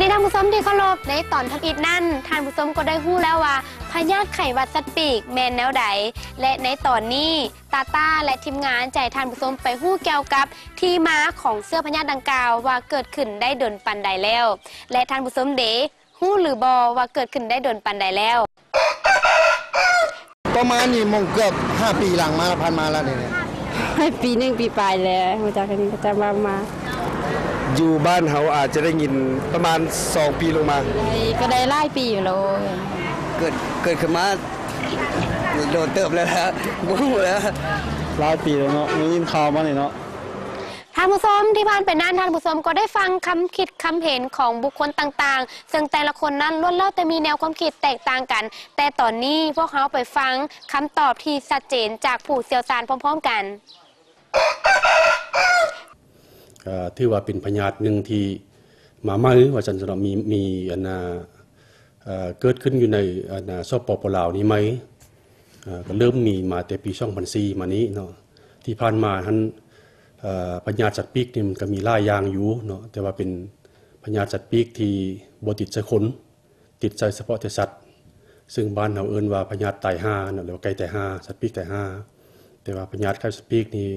ນີ້ທ່ານຜູ້ຊົມທີ່ເຄົາລົບ, ໃນຕອນທຳອິດນັ້ນ ທ່ານຜູ້ຊົມກໍໄດ້ຮູ້ແລ້ວວ່າພະຍາດໄຂ້ຫວັດສັດປີກແມ່ນແນວໃດ ແລະ ໃນຕອນນີ້ ຕາຕາ ແລະ ທີມງານຈະໃຫ້ທ່ານຜູ້ຊົມໄປຮູ້ກ່ຽວກັບທີ່ມາຂອງເຊື້ອພະຍາດດັ່ງກ່າວວ່າເກີດຂຶ້ນໄດ້ດົນປານໃດແລ້ວ ແລະ ທ່ານຜູ້ຊົມເດ ຮູ້ຫຼືບໍ່ວ່າເກີດຂຶ້ນໄດ້ດົນປານໃດແລ້ວ? ປະມານນີ້ມົງເກືອບຫ້າປີຫຼັງມາ ຜ່ານມາແລ້ວນີ້ແຫຼະ. ໃຫ້ປີໜຶ່ງປີປາຍແລ້ວ ຮູ້ຈັກອັນນີ້ເຂົາເຈົ້າເວົ້າມາ. ຢູ່ບ້ານເຮົາອາດຈະໄດ້ຍິນປະມານສອງປີລົງມາ. ໄດ້ ກໍໄດ້ຫຼາຍປີຢູ່ແລ້ວ. ເກີດ ເກີດຂຶ້ນມາໂດນເຕີບແລ້ວລະ ບໍ່ຮູ້ແລ້ວ. ຫຼາຍປີແລ້ວເນາະ ໄດ້ຍິນຂ່າວມານີ້ເນາະ. ທ່ານຜູ້ຊົມ ທີ່ຜ່ານໄປນັ້ນ ທ່ານຜູ້ຊົມກໍໄດ້ຟັງຄຳຄິດຄຳເຫັນຂອງບຸກຄົນຕ່າງໆ ເຊິ່ງແຕ່ລະຄົນນັ້ນລ້ວນແລ້ວແຕ່ມີແນວຄວາມຄິດແຕກຕ່າງກັນ, ແຕ່ຕອນນີ້ພວກເຮົາໄປຟັງຄຳຕອບທີ່ຊັດເຈນຈາກຜູ້ຊ່ຽວຊານພ້ອມໆກັນ. ກໍຖືວ່າເປັນພະຍາດໜຶ່ງທີ່ມາໃໝ່ວ່າຊັ້ນເນາະ ມີ ມີອັນນ່າ ເກີດຂຶ້ນຢູ່ໃນອັນນ່າ ສປປ ລາວນີ້ໃໝ່ ກໍເລີ່ມມີມາແຕ່ປີສອງພັນສີ່ມານີ້ເນາະ. ທີ່ຜ່ານມາຫັ້ນ ພະຍາດສັດປີກນີ້ມັນກໍມີຫຼາຍຢ່າງຢູ່ເນາະ ແຕ່ວ່າເປັນພະຍາດສັດປີກທີ່ບໍ່ຕິດໃສ່ຄົນ ຕິດໃສ່ສະເພາະແຕ່ສັດ ເຊິ່ງບ້ານເຮົາເອີ້ນວ່າພະຍາດຕາຍຫ່າເນາະ ຫຼືວ່າໄກ່ຕາຍຫ່າ ສັດປີກຕາຍຫ່າ ແຕ່ວ່າພະຍາດໄຂ້ສັດປີກນີ້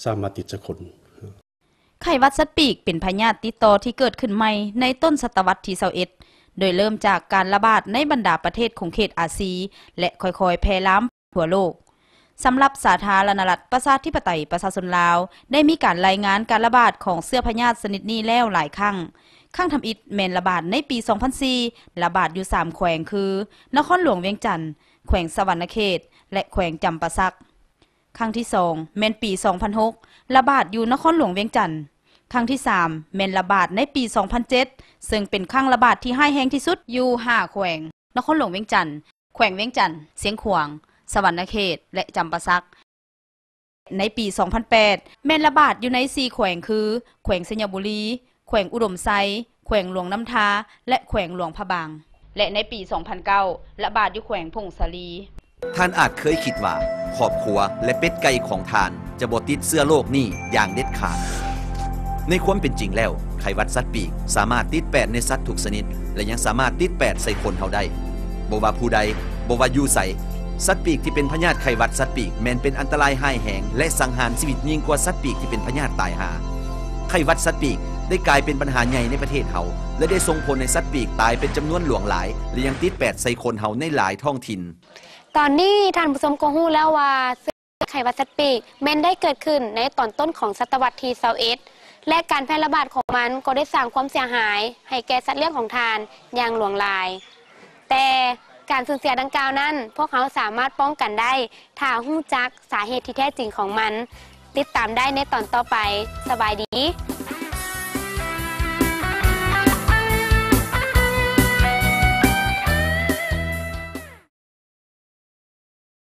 ສາມາດຕິດໃສ່ຄົນ. ໄຂ້ຫວັດສັດປີກເປັນພະຍາດຕິດຕໍ່ທີ່ເກີດຂຶ້ນໃໝ່ໃນຕົ້ນສະຕະວັດທີຊາວເອັດ ໂດຍເລີ່ມຈາກການລະບາດໃນບັນດາປະເທດຂົງເຂດອາຊີ ແລະ ຄ່ອຍໆແຜ່ລາມໄປທົ່ວໂລກ. ສຳລັບສາທາລະນະລັດ ປະຊາທິປະໄຕ ປະຊາຊົນລາວ ໄດ້ມີການລາຍງານການລະບາດຂອງເຊື້ອພະຍາດຊະນິດນີ້ແລ້ວຫຼາຍຄັ້ງ. ຄັ້ງທຳອິດແມ່ນລະບາດໃນປີສອງພັນສີ່ ລະບາດຢູ່ສາມແຂວງຄື ນະຄອນຫຼວງວຽງຈັນ, ແຂວງສະຫວັນນະເຂດ ແລະ ແຂວງຈຳປາສັກ. ຄັ້ງທີສອງແມ່ນປີສອງພັນຫົກ ລະບາດຢູ່ນະຄອນຫຼວງວຽງຈັນ. ຄັ້ງທີສາມແມ່ນລະບາດໃນປີສອງພັນເຈັດ ເຊິ່ງເປັນຄັ້ງລະບາດທີ່ຮ້າຍແຮງທີ່ສຸດຢູ່ຫ້າແຂວງ ນະຄອນຫຼວງວຽງຈັນ, ແຂວງວຽງຈັນ, ຊຽງຂວາງ, ສະຫວັນນະເຂດ ແລະ ຈຳປາສັກ. ໃນປີສອງພັນແປດແມ່ນລະບາດຢູ່ໃນສີ່ແຂວງຄື ແຂວງໄຊຍະບູລີ, ແຂວງອຸດົມໄຊ, ແຂວງຫຼວງນ້ຳທາ ແລະ ແຂວງຫຼວງພະບາງ ແລະ ໃນປີສອງພັນເກົ້າລະບາດຢູ່ແຂວງຜົ້ງສາລີ. ທ່ານອາດເຄີຍຄິດວ່າຄອບຄົວ ແລະ ເປັດໄກ່ຂອງທ່ານຈະບໍ່ຕິດເຊື້ອໂລກນີ້ຢ່າງເດັດຂາດ. ໃນຄວາມເປັນຈິງແລ້ວ ໄຂ້ຫວັດສັດປີກສາມາດຕິດແປດໃນສັດທຸກຊະນິດ ແລະ ຍັງສາມາດຕິດແປດໃສ່ຄົນເຮົາໄດ້. ບໍ່ວ່າຜູ້ໃດ, ບໍ່ວ່າຢູ່ໃສ, ສັດປີກທີ່ເປັນພະຍາດໄຂ້ຫວັດສັດປີກແມ່ນເປັນອັນຕະລາຍຮ້າຍແຮງ ແລະ ສັງຫານຊີວິດຍິ່ງກວ່າສັດປີກທີ່ເປັນພະຍາດຕາຍຫ່າ. ໄຂ້ຫວັດສັດປີກໄດ້ກາຍເປັນບັນຫາໃຫຍ່ໃນປະເທດເຮົາ ແລະ ໄດ້ສົ່ງຜົນໃຫ້ສັດປີກຕາຍເປັນຈຳນວນຫຼວງຫຼາຍ ແລະ ຍັງຕິດແປດໃສ່ຄົນເຮົາໃນຫຼາຍທ້ອງຖິ່ນ. ຕອນນີ້ທ່ານຜູ້ຊົມກໍຮູ້ແລ້ວວ່າ ເຊື້ອໄຂ້ຫວັດສັດປີກແມ່ນໄດ້ເກີດຂຶ້ນໃນຕອນຕົ້ນຂອງສະຕະວັດທີຊາວເອັດ ແລະ ການແຜ່ລະບາດຂອງມັນກໍໄດ້ສ້າງຄວາມເສຍຫາຍໃຫ້ແກ່ສັດລ້ຽງຂອງທ່ານຢ່າງຫຼວງຫຼາຍ. ແຕ່ການສູນເສຍດັ່ງກ່າວນັ້ນ ພວກເຮົາສາມາດປ້ອງກັນໄດ້ ຖ້າຮູ້ຈັກສາເຫດທີ່ແທ້ຈິງຂອງມັນ. ຕິດຕາມໄດ້ໃນຕອນຕໍ່ໄປ. ສະບາຍດີ.